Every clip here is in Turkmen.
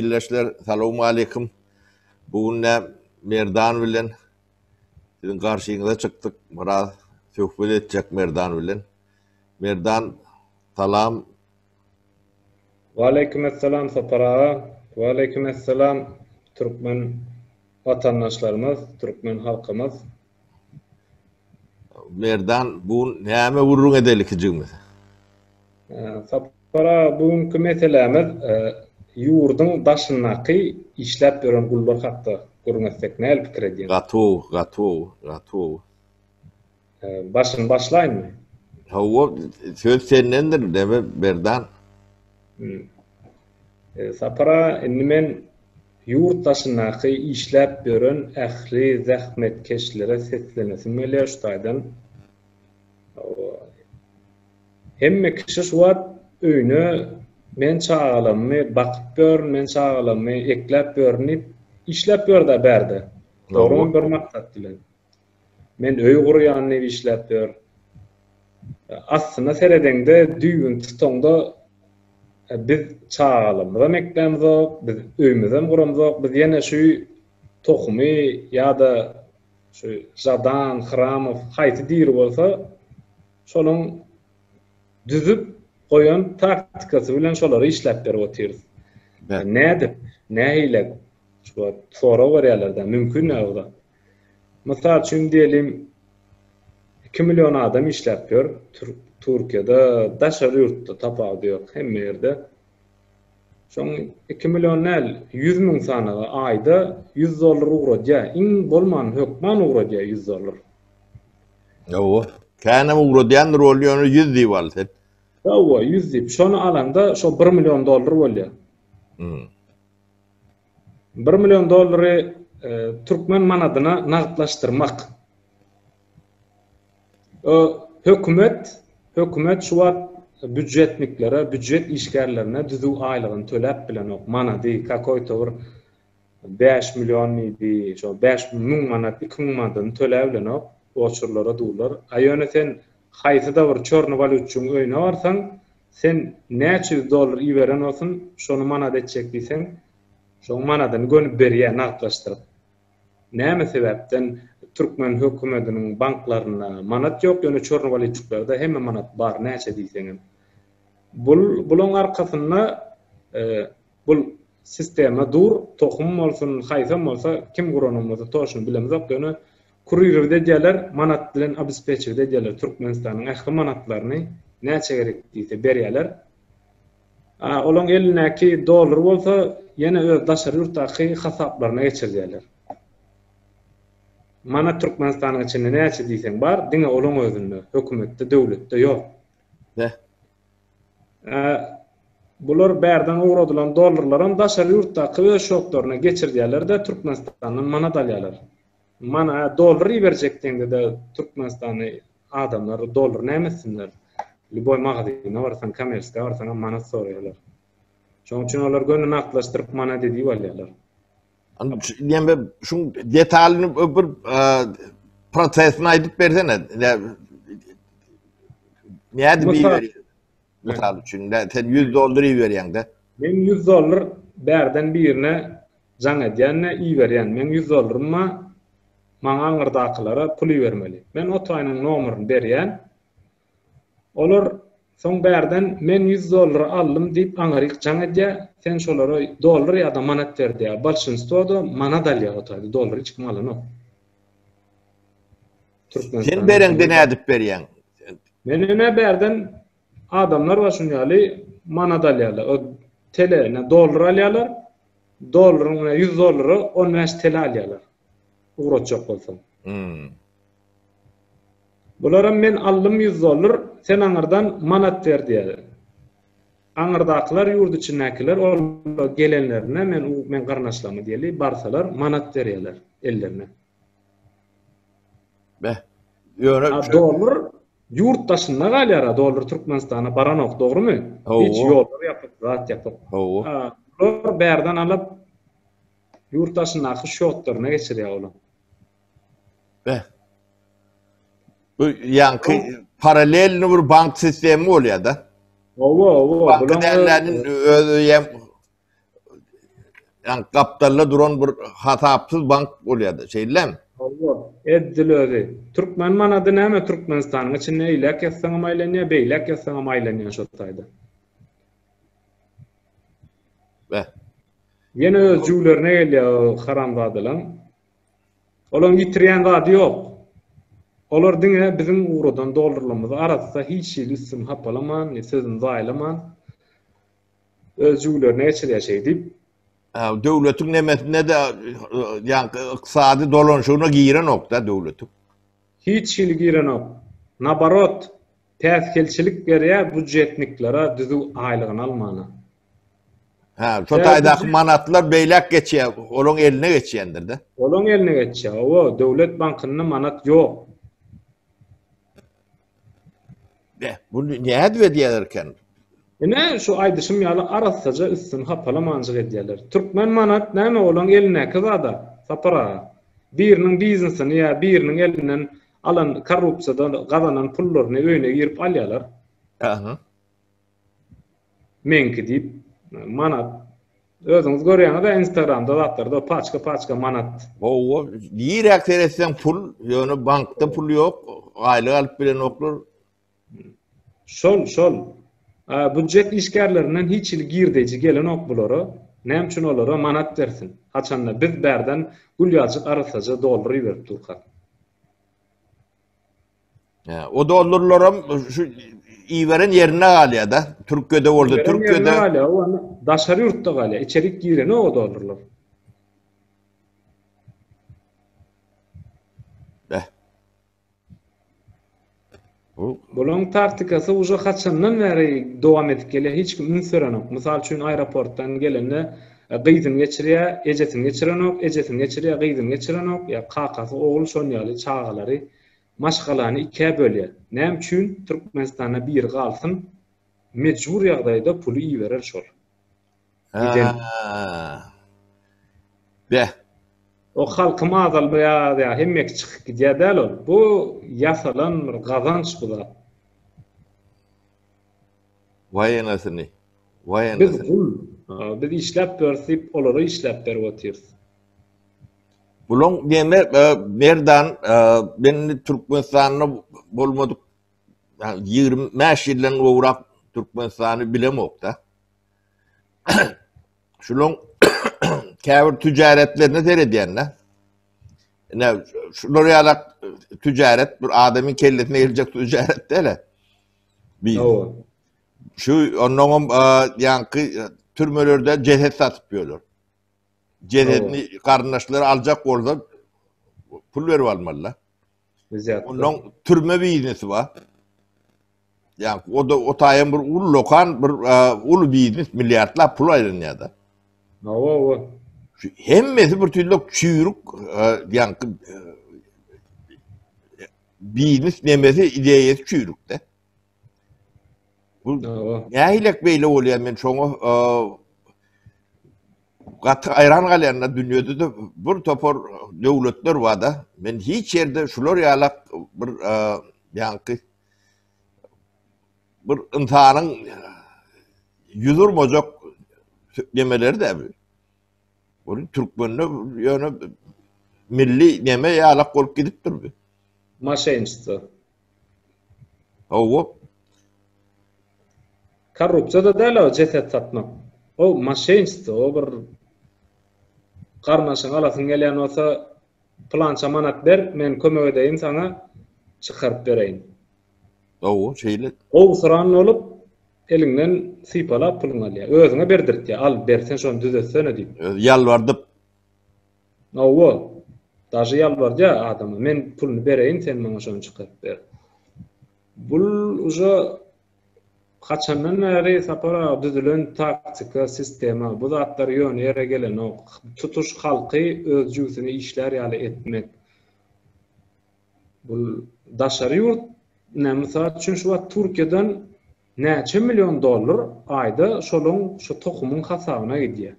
Illeşler salowmaleýkim. Bu gün nä Merdan bilen siziň garşyňyza çykdyk. Biraz söhbet etjek Merdan bilen. Merdan salam. Waleýkim essalam Sapar aga. Waleýkim essalam türkmen watandaşlarymyz, türkmen halkymyz. Merdan bu gün näme gürrüň edeli ikijigimiz? Sapar aga bu günki meselämiz ýurduň daşyndaky işläp ýören gullar hakda gürrüň etsek nähili pikir edýäň? Gaty gowy, gaty gowy, gaty gowy. Başyny başlaýynmy? Hawa, söz sendendir, neme Merdan? Sapar aga indi men ýurt daşyndaky işläp ýören ähli zähmetkeşlere seslenesim gelýär şu taýdan. Hemme kişi şu wagt öýüne men çagalammy bakyp ýörün, men çagalammy ekläp ýörün diýip işläp ýör-dä bärde. Dogrymy bir maksat bilen. Men öý gurýan diýip işläp ýör. Aslyna seredeňde düýbüni tutaňda biz çagalarymyzam eklämizok, biz öýümizem guramzok, biz ýene şu tohumy ýa-da şu Žadan, Hramow haýsy diri bolsa şolaň düzüp goýan taktikasy bilen şolary işläp berip otyrys. Nädip, nähili şu wagt sorag berýärler-dä, mümkin däl o zat. Mysal üçin diýelim, 2 million adam işläp ýör Türkiýede, daşary ýurtda tapawudy ýok, hemme ýerde. Şoň 2 million däl, 100 müň sanagy aýda 100 dollar ugradýar. Iň bolman hökman ugradýar 100 dollar. Hawa, känem ugradýandyr ol ýöne 100 diýip al sen. Hawa, 100 diýip. Şony alanda şo 1 million dollar bolýar. Hmm. Bir million dollary türkmen manadyna nagtlaşdyrmak. Hökümet, hökümet şu wagt býujetniklere, býujet işgärlerine düzüw aýlygyny töläp bilenok. Manady, kakoýto bir 5 million diýdi, şo 5000 manat, 2000 manadyny töläp bilenok. Oçurlara durlar. A ýöne sen haýsyda bir çorny walýutçyň öýüne barsaň, Sen näçe ýüz dollar iberen bolsun, şony manat etjek diýseň, şoň manadyny göni berýär nagtlaşdyryp. Näme sebäpden türkmen hökümediniň banklarynda manat ýok, ýöne çorny walýutçyklarda hemme manat bar, näçe diýseňem. Bul bulaň arkasynda bul sistema dur, tohum bolsun, haýsam bolsa, kim guranam bolsa toşny bilemzok, ýöne Kurirowt edýärler, manat bilen obespeçiwt edýärler Türkmenistanyň ähli manatlaryny näçe gerek diýse berýärler. A olaň elindäki dollar bolsa ýene öz daşary ýurtdaky hasaplaryna geçirdýärler. Manat Türkmenistanyň içinde näçe diýseň bar, diňe olaň özünde, hökümetde, döwletde ýok. Beh. Bular bärden ugradylan dollarlaram daşary ýurtdaky öz şotlaryna geçirdýärler-de Türkmenistandan manat alýarlar. Mana dollar iberjek diýende-de Türkmenistanda adamlar dollar näme etsinler? Lýuboý magazyna barsaň, kommerskä barsaňam manat soraýarlar. Şonuň üçin olar göni nagtlaşdyryp manat edip alýarlar. Näme şuň detalyny bir prosesini aýdyp bersene. Nädip iberýär? Mysal üçin, sen 100 dollar iberýäň-de. Men 100 dollar bärden birine jaň edýän-de iberýän. Meň 100 dollarym bar, maňa aňyrdakylara pul ibermeli. Men o taýynyň nomerini berýän. Olar soň bärden men 100 dollar aldym diýip aňyryk jaň edýär. Sen şolara dollar ýa-da manat ber diýýär. Bolşinstwo-da manat alýar o taýda, dollar hiç kim alanok. Sen bereňde nädip berýäň? Men ine bärden adamlar bar şuny ýaly manat alýarlar. O tele, ine dollar alýarlar. Dollaryň ine 100 dollara 15 tele alýarlar. Ugratjak bolsaň. Hmm. Bularam men aldym 100 dollar, sen aňyrdan manat ber diýýär. Aňyrdakylar ýurt içindäkiler ol gelenlerinde men men garyndaşlaryma diýeli barsalar manat berýärler ellerine. Beh. Ýöne A dollar ýurt daşynda galýar, a dollar Türkmenistana baranok, dogrumy? Hiç ýollar ýapyk, zat ýapyk. Hawa. Bular bärden alyp ýurt daşyndaky şotlaryna geçirýär olar. Beh. Bu ýaňky paralelni bir bank sistemi bolýar da. Hawa, hawa. Bank dälleriniň öz ýa. ýaňky gapdalda duran bir hasapsyz bank bolýar-da, şeýlemi? Hawa, edil özi. Türkmen manady näme Türkmenistanyň içinde eýläk ýazsaňam aýlanýar, beýläk ýazsaňam aýlanýar şo taýda. Beh. Ýene öz jüwlerine gelýär o haramzadalaň. Olaň ýitirýän zady ýok. Olar diňe biziň ugradan dollarlarymyzy arassa hiç hili üstüni hapalaman, sözüni zaýalaman öz jüwlerine geçirýär şeýdip. Döwletiň nemesinde-de ýaňky ykdysady dolanyşygyna girenok-da döwletiň. Hiç hili girenok. Naborot, päsgelçilik berýär býujetniklere düzüw aýlygyny almana. Hä, şo taýdaky manatlar beýläk geçýär, olaň eline geçýändir-de. Olaň eline geçýär, hawa, döwlet bankynda manat ýok. Be, bu nädip edýärler eken? Ine, şu aýdyşym ýaly arassaja üstüni hapalamanjyk edýärler. Türkmen manat näme olaň elindäki zada, Sapar aga. Biriniň biznesini ýa biriniň elinden alan korrupsiýadan gazanan pullaryny öýüne girip alýarlar. Aha. Meňki diýip manat. Özüňiz görýäňiz-ä Instagramda zatlarda paçka-paçka manat. Hawa, niräk seretseň pul, ýöne bankda pul ýok, aýlyk alyp bilenoklar. Şol, şol. Býujet işgärlerinden hiç hili girdeýji gelenok bulara. Näme üçin olara manat bersin? Haçanda biz bärden gül ýaljyk arassaja dollar iberip durkak. O dollarlaram şu iberen ýerinde galýar-da. Türkiýede bolsa Türkiýede. Galýar, o daşary ýurtda galýar. Içerik girenok o dollarlar. Beh. Bu Bularyň taktikasy uje haçandan bäri dowam edip gelýär, hiç kim üns berenok. Mysal üçin aeroportdan gelende e, gyzyny geçirýär, ejesini geçirenok, ejesini geçirýär, gyzyny geçirenok, ýa kakasy ogul şon ýaly çagalary Maşgalany ikä bölýär. Näme üçin Türkmenistanda biri galsyn mejbur ýagdaýda puly iberer şol. Giden. Beh. O halkym azalmaýar ýa hemmeki çykyp gidýär däl ol. Bu ýasalan bir gazanç bu zat. Waý enesini. Waý enesini. Biz gul. Biz işläp beris diýip olara işläp berip otyrys. Bulaň neme Merdan men indi Türkmenistanda bolmadyk 25 ýyldan gowrak Türkmenistany bilemok-da. Şulaň käbir tüjaretlerine seredýän-de. Ine şular ýalak tüjaret bir adamyň kellesine geljek tüjaret däl. Bir. Şu onnoňam ýaňky türmelerde jeset satyp ýörler. Jesedini garyndaşlary aljak bolsa pul berip almalylar. Ondan türme biznesi bar. Yani o da o taýyn bir ullakan bir e, uly biznes milliardlap pul aýlanýar da. Hawa, hawa. Şu hemmesi bir türlü çüýrük e, yani e, biznes nemesi ideýasy çüýrük de. Bu nähilek beýle bolýar men şoňa e, gaty haýran galýan-da dünýede-de bir topar döwletler bar-da. Men hiç ýerde şular ýalak bir e, ýaňky bir ynsanyň ýüz urmajak nemeleri de bu. Bu türkmende ýöne milli neme ýalak bolup gidipdir bu. Maşenstwo. Hawa. Korrupsiýa-da däl o jeset satmak. O maşenstwo, o bir garyndaşyňy alasyň gelýän bolsa, pylança manat ber, men kömek edeýin saňa, çykaryp bereýin. Hawa, şeýle. Gowusyran bolup, eliňden sypalap puluňy alýar. Özüňe berdirtýär, al, ber, sen şony düzetsene diýip. Özi ýalbardyp. Hawa. Daže ýalbardýar adama, men puluny bereýin, sen maňa şony çykaryp ber. Bul uje haçandan bäri Sapar aga düzülen taktika, sistema. Bu zatlar ýöne ýere gelenok. Tutuş halky öz jübüsine işlär ýaly etmek. Bul daşary ýurt, ine mysal üçin şu wagt Türkiýeden näçe million dollar aýda şolaň şu tohumyň hasabyna gidýär.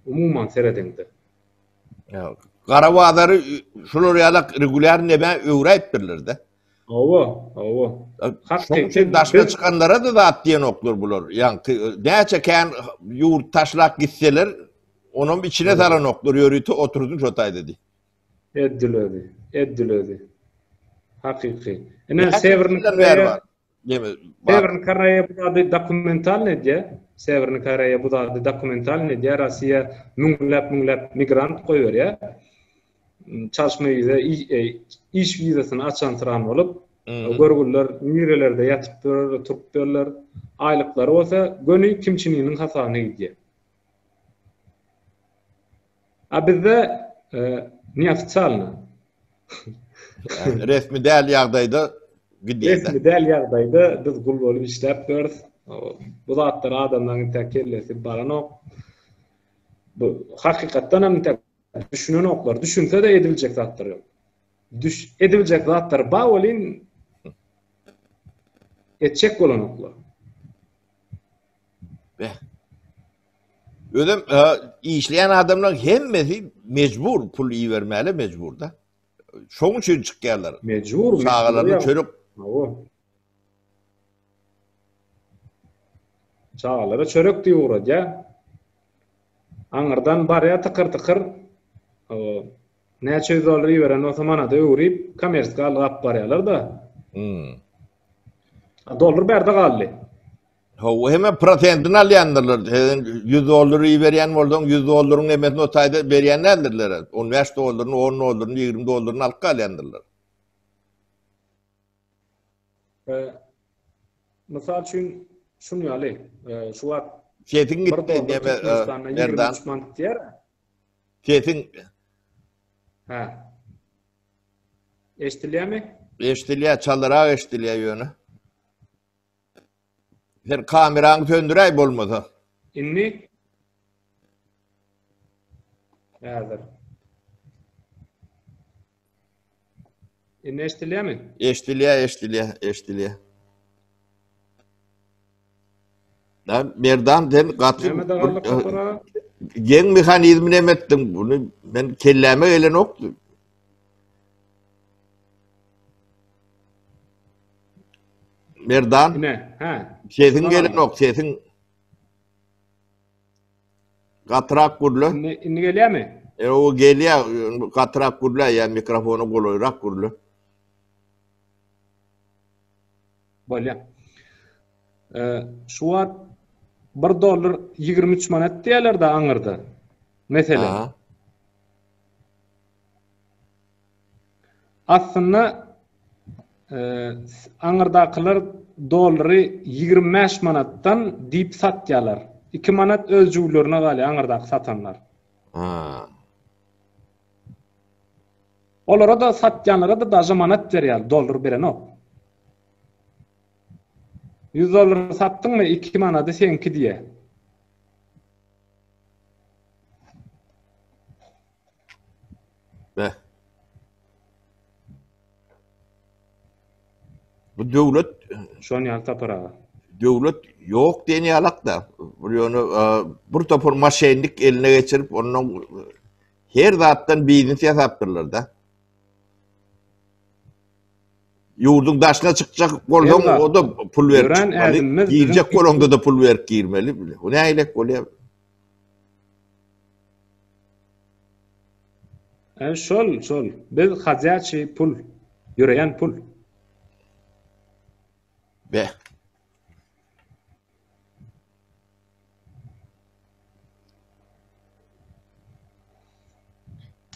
Umuman seredeňde. Gara bazary şular ýalak regulýar neme öwräýipdirler-de. Hawa, hawa. Şonuň üçin daşyna çykanlara-da zat diýenoklar bular. Ýaňky näçe kän ýurt taşlap gitseler. Onam içine salanoklar ýörite otursyn şo taýda diý. Eddil özi. Eddil özi. Hakyky. Ine Sewerny Koreýa Sewerny Koreýa bu zady dokumentalny edýär. Sewerny Koreýa bu zady dokumentalny edýär. Russiýa müňläp-müňläp migrant goýberýär. Çalyşma wiza, iş wizasyny açansyran bolup, görgüliler nirelerde ýatyp ýörler, turup ýörler. Aýlyklary bolsa göni Kim Çen Ynyň hasabyna gidýär. A bizde neofitsialno. Resmi däl ýagdaýda gidýär. Resmi däl ýagdaýda biz gul bolup işläp ýörüs. Bu zatlar adamlaryň entek kellesi baranok. Bu hakykatdan hem entek düşünenoklar. Düşünse-de ediljek zatlar ýok. Düş ediljek zatlar bar welin etjek bolanoklar. Beh. Özem işleýän adamlaryň hemmesi mejbur pul ibermäli mejburda. Şoň üçin çykýarlar. Mejbur. Çagalaryny çörek. Hawa. Çagalara çörek diýip ugradýar. Aňyrdan barýar tykyr-tykyr. Näçe ýüz dollar iberen bolsa manada öwrüp, kommersiýa alyp barýarlar-da. Hmm. Dollar bärde galdy. Hawa, hemem prosentini alýandyrlar. Sen 100 dollar iberýän bolsaň, 100 dollaryň nemesini o taýda berýän däldirler. 15 dollaryny, 10 dollaryny, 20 dollaryny alyp galýandyrlar. Mysal üçin, şun ýaly, şu wagt Sesiň gitdi, neme, Merdan. Sesiň Hä. Eşidilýärmi? Eşidilýär, çalarak eşidilýär ýöne. Sen kameraňy söndüräý bolmasa. Indi? Häzir. Indi eşidilýärmi? Eşidilýär, eşidilýär, eşidilýär. Da Merdan sen gaty Näme dagarlyk Sapar aga? Geň mehanizmi näme etdiň? Bunu men kelläme gelenokdy. Merdan. Ine, hä. Sesiň gelenok, sesiň. Gatyrak gürle. Indi, indi gelýärmi? E, o gelýär, gatyrak gürle ýa mikrofona golaýrak gürle. Bolýar. E, şu wagt 1 dollar 23 manat diýerler-de aňyrda. Meselem. Aslynda aňyrdakylar dollary 25 manatdan diýip satýarlar. 2 manat öz jübülerine galýar aňyrdaky satanlar. Ha. Olara da satýanlara da daže manat berýär, dollar berenok. 100 dollar satdyňmy, 2 manady seňki diýýär. Be. Bu döwlet Şon ýaly Sapar aga. Döwlet ýok diýen ýalak da. Bir ýöne e, bir topar maşennik eline geçirip ondan her zatdan biznes ýasapdyrlar da. Ýurduň daşyna çykjak bolsaň o da pul berip çykmaly. Girjek bolaňda da pul berip girmeli. Bu nähilek bolýar? E, şol, şol. Biz hodýaçiý pul, ýöreýän pul. Be.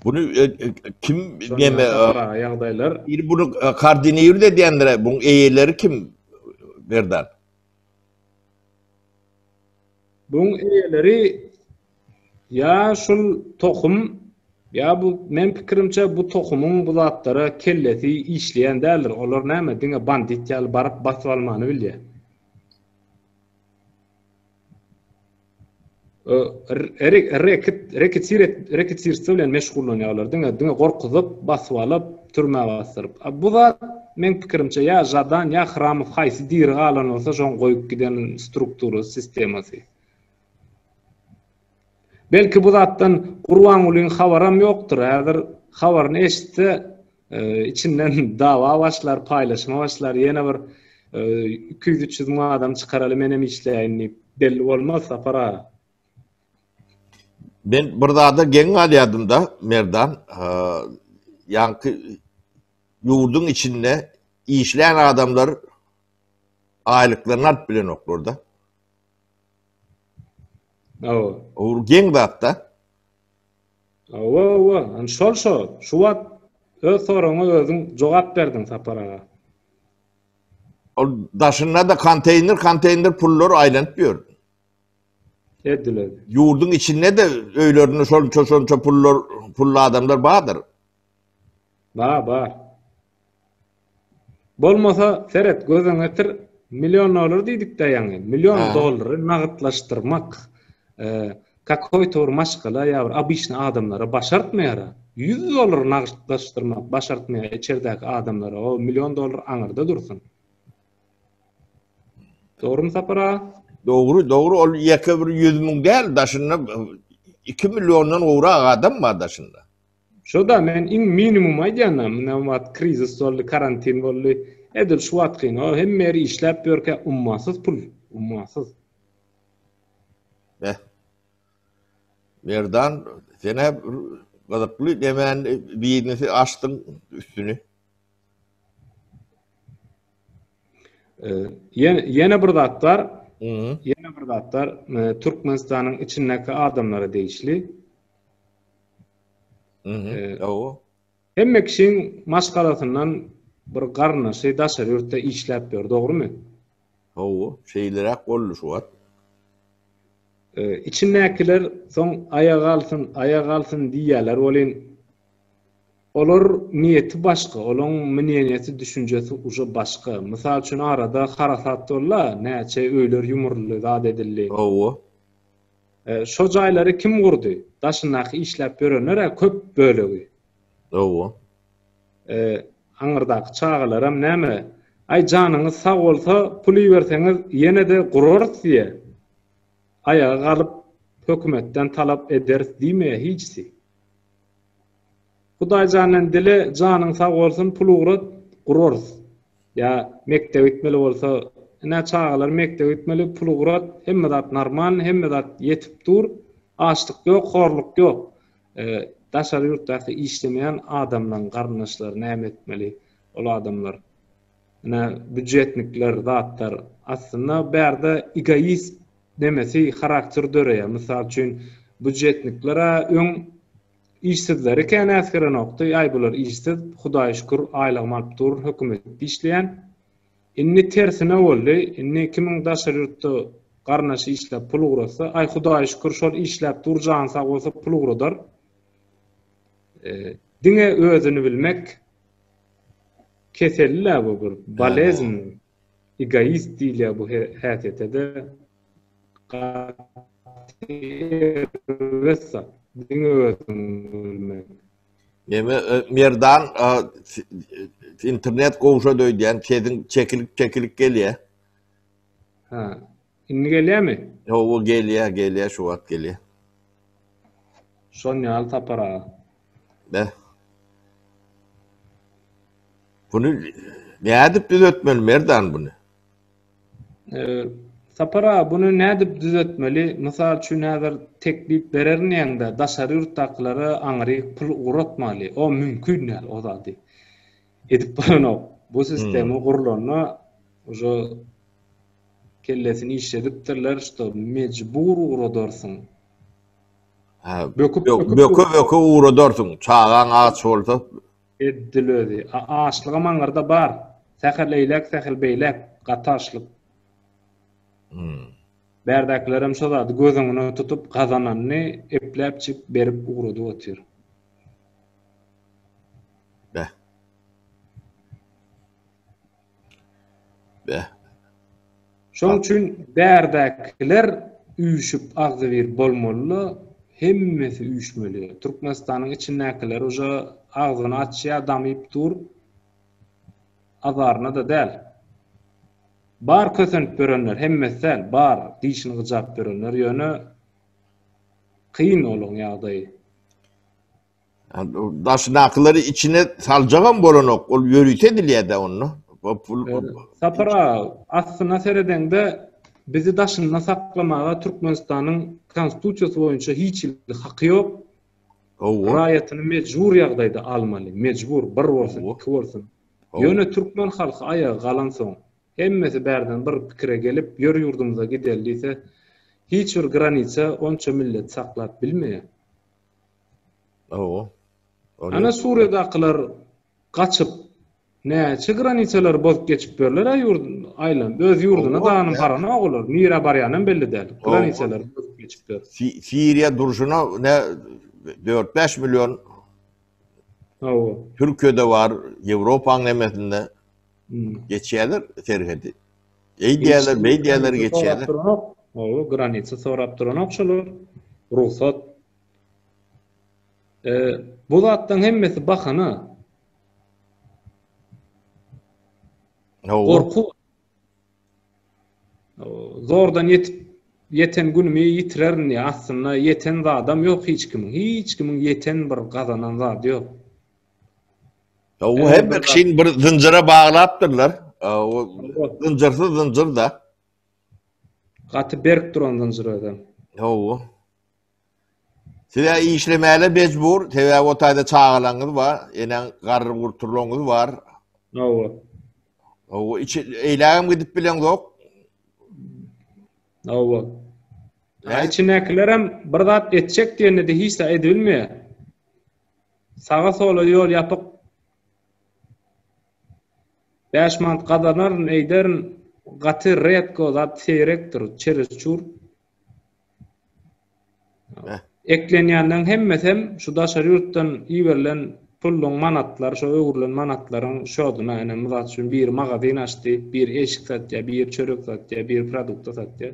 Bunu e, e, kim neme e, ýagdaýlar? Bir bunu koordinir edýändir. Buň eýeleri kim? Berdan. Buň eýeleri ýa şul tohum ýa bu men pikirimçe bu tohumyň bu zatlara kellesi işleýän däldir. Olar näme diňe bandit ýaly baryp basyp almany bilýär. Reket reketir reketirstwo bilen meşgullanýarlar. Diňe diňe gorkuzyp, basyp alyp, türmä basdyryp. A bu zat meň pikirimçe ýa Žadan ýa Hramow haýsy diri galan bolsa şoň goýup giden strukturasy, sistemasy. Belki bu zatdan Gurbangulyň habaram ýokdur. Häzir habaryny eşitse içinden dawa başlar, paýlaşma başlar, ýene bir 200-300 müň adam çykaraly menem işläýin diýip. Belli bolmaz Sapar aga. Men bir zada geň galýardym-da, Merdan, ýaňky ýurduň içinde işlän adamlar aýlyklaryny alyp bilenoklar-da. Hawa. O geň zat-da. Hawa, hawa. Indi şol şo. Şu wagt öz soragyňa özüň jogap berdiň Sapar aga. Ol daşynda-da konteýner, konteýner pullar aýlanyp ýör. Ediler. Ýurduň içinde-de öýlerinde şonça-şonça pullar, pully adamlar bardyr. Bar, bar. Bolmasa, seret, göz öňüne getir, million dollar diýdik-dä ýaňy. Million dollary nagytlaşdyrmak kakoý-to bir maşgala ýa bir obyçnyý adamlara başartmaýar-a. 100 dollary nagytlaşdyrmak başartmaýar içerdäki adamlara, o million dollar aňyrda dursun. Dogrumy Sapar aga? Dogry, dogry, ol ýeke bir 100 müň däl, daşynda 2 milliondan gowrak adam bar daşynda. Şo-da men iň minimum aýdýan-da, munda bu wagt krizis boldy, karantin boldy. Edil şu wagtkyny o hemme ýeri işläp ýörkä ummasyz pul, ummasyz. Beh. Merdan, sen-ä bir gyzykly demän biznesi açdyň üstüni. Ýene bir zat bar. Ýene bir zat bar. Türkmenistanyň içindäki adamlara degişli. Hawa. Hemme kişiň maşgalasyndan bir garyndaşy daşary ýurtda işläp ýör, dogrumy? Hawa, şeýleräk boldy şu wagt. Içindäkiler soň aýaga galsyn, aýaga galsyn diýýärler welin, olar niýeti başga, olaň mneniýesi, düşünjesi uje başga. Mysal üçin arada harasat boldy-a, näçe öýler ýumruldy, zat edildi. Hawa. Şo jaýlary kim gurdy? Daşyndaky işläp ýörenler-ä köp bölegi. Hawa. Aňyrdaky çagalaram näme, Aý, janyňyz sag bolsa, pul iberseňiz, ýene-de gurarys diýýä. Aýaga galyp, hökümetden talap ederis diýmeýä hiçsi. Hudaýjandan dile, janyň sag bolsun, pul ugrat, gurarys. Ýa mekdebe gitmeli bolsa, ine çagalar mekdebe gitmeli, pul ugrat, hemme zat normal, hemme zat ýetip dur, açlyk ýok, horluk ýok. Daşary ýurtdaky işlemeýän adamlaň garyndaşlary näme etmeli ol adamlar? Ine býujetnikler, zatlar. Aslynda bärde egoist nemesi, harakter döreýär. Mysal üçin, býujetnikler-ä öň Işsizleri kän äsgerenokdy, aý bular işsiz, Hudaýa şükür aýlygymy alyp durun, hökümetde işleýän. Indi tersine boldy, indi kimiň daşary ýurtda garyndaşy işläp pul ugratsa, aý Hudaýa şükür şol işläp dur jany sag bolsa pul ugradar. Diňe özüni bilmek keselli-ä bu bir bolezn, egoist diýilýär bu häsiýete-de. Gaty erbet zat. Diňe özüňi bilmek. Neme Merdan internet gowşady öýdýän sesiň çekilip çekilip gelýä. Ha. Indi gelýämi? Hawa gelýä gelýä şu wagt gelýä. Şon ýaly Sapar aga. Beh. Bunu nädip düzetmeli Merdan bunu? Sapar aga buny nädip düzetmeli? Mysal üçin häzir teklip bererin diýeňde daşary ýurtdakylara aňryk pul ugratmaly. O mümkin däl o zady. Edip bolanok. Bu sistema gurlanda uje kellesini işledipdirler, şto mejbur ugradarsyň. Böküp böke böke ugradarsyň. Çagaň aç bolsa. Edil özi. A açlygam aňyrda bar. Sähel eýläk, sähel beýläk. Gaty açlyk. Hmm. Bärdäkilerem şo zady göz öňüne tutup, gazananyny epläpjik berip ugradyp otyr. Beh. Beh. Şoň üçin bärdäkiler üýşüp agzybir bolmalyda hemmesi üýşmeli. Türkmenistanyň içindäkiler uje agzyny açýa damyp dur azaryna-da däl. Bar kösenip ýörenler hemmesi däl bar dişini gyjap ýörenler ýöne kyn olaň ýagdaýy. Daşyndakylary içine saljagam bolanok. Ol ýörite edilýär-de onda. Sapar aga, aslyna seredeňde. Bizi daşynda saklamaga Türkmenistanyň Konstitusiýasy boýunça hiç hili haky ýok. Hawa. Raýatyny mejbur ýagdaýda almaly. Mejbur, bir bolsun, iki bolsun. Ýöne türkmen halky aýaga galansoň, hemmesi bärden bir pikire gelip, ýör ýurdumyza gideli diýse, hiç bir granitsa onça milleti saklap bilmeýär. Hawa. Ana Suriýadakylar gaçyp, näçe granisalary bozup geçip ýörler-ä ýurt aýlanyp. Öz ýurduna dagynyň baranok olar. Nirä barýanam belli däl. Granisalary bozup geçip ýör. Siriýa durşuna ne 4-5 million Hawa. Türkiýede bar, Ýewropaň nemesinde geçýärler serhedi. Eý diýerler, beý diýerler geçýärler. Hawa, granitsa sorap duranok şolar. Rugsat. E, bu zatlaryň hemmesi bahana. Hawa. Gorky. Zordan ýetip ýeten günümi ýitirerin diýýär. Aslynda ýeten zadam ýok hiç kimiň. Hiç kimiň ýeten bir gazanan zady ýok. O hemme kişini bir zynjyra baglapdyrlar. O zynjyrsyz zynjyr da. Gaty berk duran zynjyr özem. Hawa. Size işlemäle mejbur, sebäbi o taýda çagalaňyz bar, eneň garry gurturlaňyz bar. Hawa. Hawa, içi eýlägem gidip bileňzok. Hawa. Ha içindäkilerem bir zat etjek diýende-de hiç zat edibilmeýär. Saga sola ýol ýapyk. 5 manat gazanaryn, eýderin. Gaty redko zat seýrekdir, çeresçur. Eklenýänleň hemmesem şu daşary ýurtdan iberilen pulluň manatlar, şo öwrülen manatlaryň şoduna, ine, mysal üçin, biri magazin açdy, biri eşik satýar, biri çörek satýar, biri produkta satýar.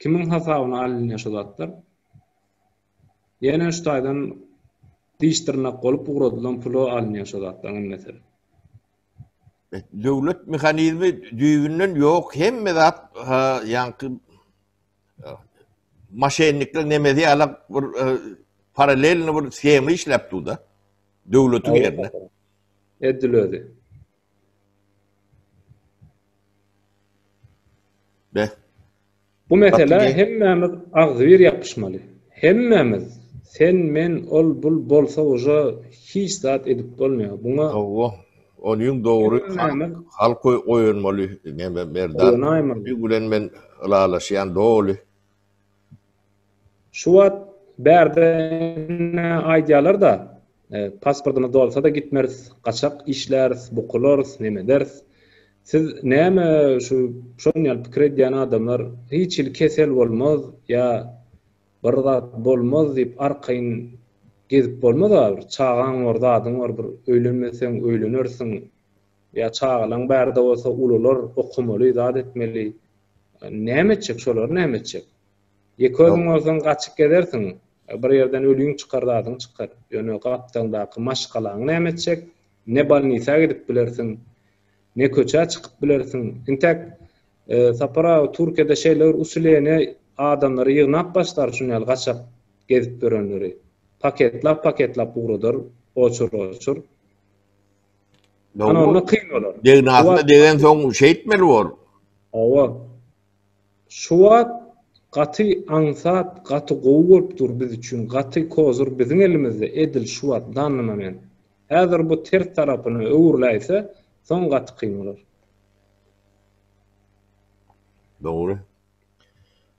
Kimiň hasabyna alynýar şo zatlar? Ýene şu taýdan diş-dyrnak bolup ugradylan pula alynýar şo zatlaryň hemmesi. Döwlet mehanizmi düýbünden ýok, hemme zat ýaňky maşennikler nemesi ýaly bir paralelny bir shema işläp dur-da. Döwletiň ýerine. Edil özi. Be. Bu meselä hemmämiz agzybir ýapyşmaly. Hemmämiz! Sen, men, ol, bul bolsa uje hiç zat edip bolmaýar. Buňa Hawa, onyň dogry halk oýanmaly neme Merdan. Oýanaýmaly. Bi bilen men ylalaşýan doly. Şu wagt bärde aýdýalar-da, pasportymyz dolsa-da gitmeris, gaçak işläris, bukularys, neme ederis. Siz näme şu şon ýaly pikir edýän adamlar hiç hili kesel bolmaz ýa bir zat bolmaz diýip arkaýyn gezip bolmaz-a bir çagaň bor zadyň bor bir öýlenmeseň öýlenersiň ýa çagalaň bärde bolsa ulular okamaly zat etmeli näme etjek şolary näme etjek ýeke özüň bolsaň gaçyp gezersiň bir ýerden ölüň çykar zadyň çykar ýöne gapdaňdaky maşgalaňy näme etjek ne bolnisa gidip bilersiň Ne köçä çykyp bilersiň. Intäk Sapar aga Türkiýede şeýle bir usileniýe adamlary ýygnap başlar şuny ýaly gaçak gezip ýörenleri. Paketlap paketlap ugradar oçur oçur. Ana onda kyn bolar. Degnasyna degensoň şeýtmeli bor. Hawa. Şu wagt gaty aňsat, gaty gowy bolup dur biz üçin. Gaty kozur biziň elimizde edil şu wagt danny moment. Häzir bu ters tarapyna öwrüläýse, soň gaty kyn bolar. Dogry.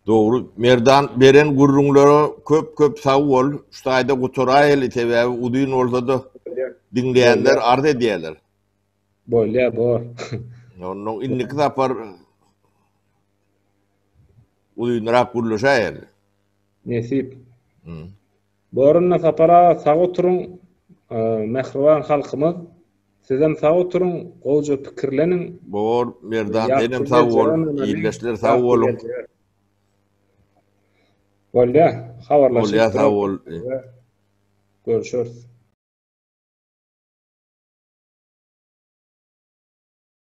Dogry. Merdan beren gürrüňlere köp köp sag bol. Şu taýda gutaraýaly sebäbi uzyn bolsada diňleýänler arz edýärler. Bolýa bor. Ondan indiki sapar uzynrak gürleşäýeli. Nesip. Bor onda Sapar aga sag oturyň mähriban halkymyz sizem sag oturyň gowja pikirleniň. Bor Merdan senem sag bol ildeşler sag boluň. Bolýa habarlaşyp Bolýa sag bol. Görüşeris.